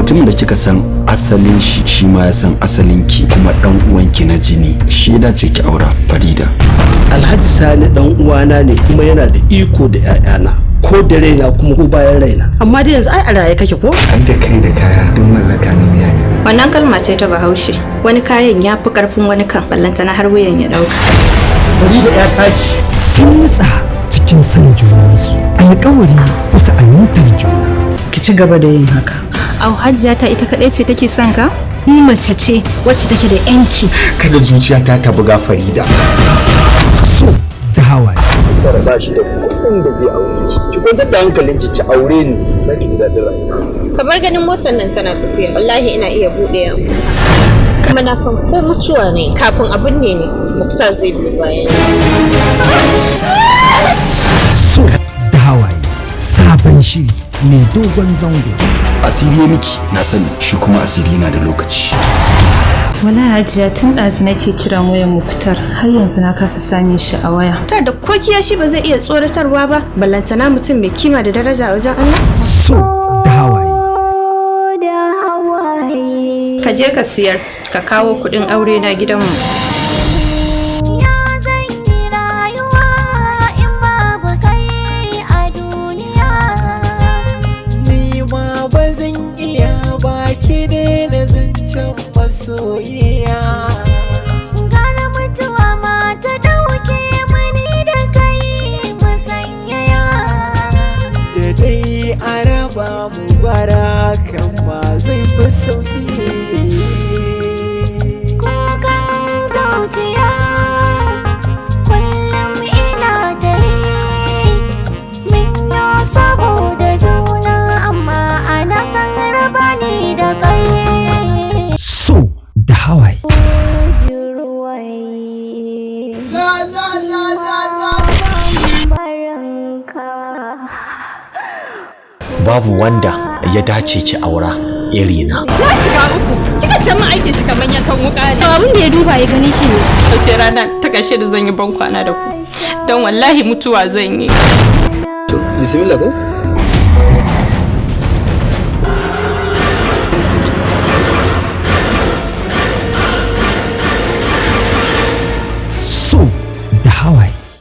Mutumin da kika san asalin shi, shi ma ya san asalin ki, kuma dan uwanki na jini, shi ya dace ki aura, Farida. Alhaji Sani dan uwana ne, kuma yana da iko da 'ya'yana ko da raina kuma ko bayan raina. Amma dai yanzu ai a raye kake ko? An da kai da kaya duk mallaka ne miya ne. Wannan kalma ce ta Bahaushe. Wani kayan ya fi karfin wani kan, ballantana har wuyan ya dauka. Farida ya tace. Sun nutsa cikin son junansu, alkawari bisa amintar juna. Ki ci gaba da yin haka. Au, Hajiya ta ita kaɗai ce take son ka? Ni mace ce wacce take da yanci. Kada zuciyata ta buga, Farida. So da Hawaye. Tara ba shi da kuɗin da zai aure ki. Ki kwantar da hankalinki, ki aure ni, za ki ji daɗin rayuwa. Ka bar ganin motar nan tana tafiya. Wallahi ina iya buɗe ya fita. Kuma na san ko mutuwa ne kafin abin ne ne Muktar zai biyo bayan. So da Hawaye, sabon shiri mai dogon zango. Asiri ya miki, na sani, shi kuma asiri yana da lokaci. Wallahi Hajiya, tun ɗazu nake kiran wayan Muktar, har yanzu na kasa same shi a waya. Muktar da ko kiyashi ba zai iya tsoratarwa ba, ballantana mutum mai kima da daraja a wajen Allah. So da Hawaye. Ka je ka siyar, ka kawo kuɗin aure na gidanmu. Ya zan yi rayuwa in babu kai a duniya? Ni ma ba zan iya baki daina zancen masoyiya. Gara mutuwa ma ta dauke mani da kai mu sanyaya. Da dai a raba mu gwara kan ma zai fi sauki. Kukan zuciya kullum ina tare. Min yo saboda juna, amma ana san raba ni da kai. So da Hawaye. Jirwai. La la la la la. Baranka. Babu wanda ya dace ki aura irina. Na shiga uku. Kika ce min aikin shi kamar yankan wuka ne. Abin da ya duba ya gani ke. Wace rana ta ƙarshe da zan yi ban kwana da ku. Don wallahi mutuwa zan yi. To, bismillah ko.